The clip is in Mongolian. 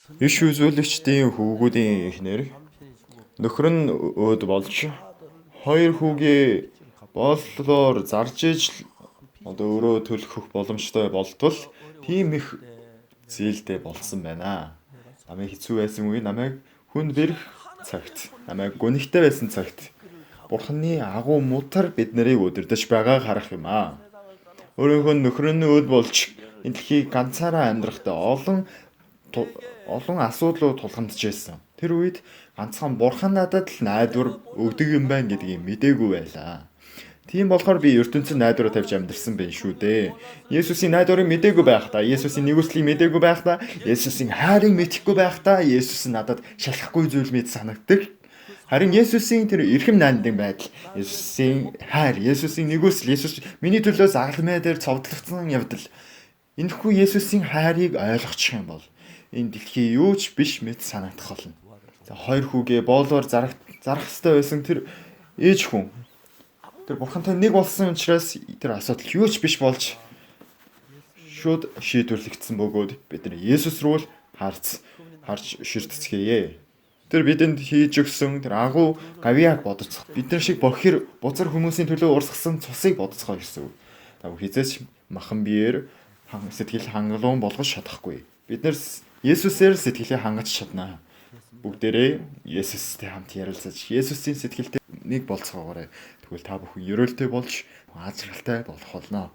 Иш үзүүлэгчдийн хүүгүүдийн эхнэр нөхөр нь өөд болж хоёр хүүгээ бооллоор зарж иж одоо өөрөө төлөх боломжтой болтол тийм их зээлтэй болсон байна. Намайг хэцүү байсан үе, намайг хүнд бэрх цагт, намайг гүнигтэй байсан цагт Бурханы агуу мутар бид нарыг удирдах байгааг харах юм аа. Өөрийнхөө нөхөр нь өөд болж энэ дэлхийг ганцаараа амьдрахдаа олон олон асуудлууд тулгамдж байсан. Тэр үед ганцхан Бурхан надад л найдвар өгдөг юм байна гэдгийг мдээгүй байлаа. Тийм болохоор би ертөнцийн найдвараа тавьж амьдарсан байх шүү дээ. Есүсийн найдварыг мдээгүй байхдаа, Есүсийн нигүүлслийг мдээгүй байхдаа, Есүсийн хайрыг мэдэхгүй байхдаа, Есүс нь надад шалахгүй зүйл мэд санагддаг. Харин Есүсийн тэр эрхэм найдын байдал, Есүсийн хайр, Есүсийн нигүүлсэл, Есүс миний төлөө загалмай дээр цовдлогдсон явдал. Энэхүү Есүсийн хайрыг ойлгочих юм бол энэ дэлхий юу ч биш мэт санагдах болно. За, хоёр хүүгээ боолоор зарах ёстой байсан тэр ээж хүн тэр Бурхантай нэг болсон учраас тэр асуудал юу ч биш болж шууд шийдвэрлэгдсэн бөгөөд бид нар Есүс рүү л харж ширтцгээе. Тэр бидэнд хийж өгсөн тэр агуу гавьяаг бодоцох. Бид нар шиг бохир бузар хүмүүсийн төлөө урсгасан цусыг бодоцгоо гэсэн үг. Та хизээч махан биеэр сэтгэл хангалуун болгож чадахгүй. Бид нар Есүсээр сэтгэлээ хангаж чаднаа. Бүгдээрээ Есүстэй хамт ярилцаж, Есүсийн сэтгэлтэй нэг болцоогоорой. Тэгвэл та бүхэн ерөөлтэй болж аз жаргалтай болох болно.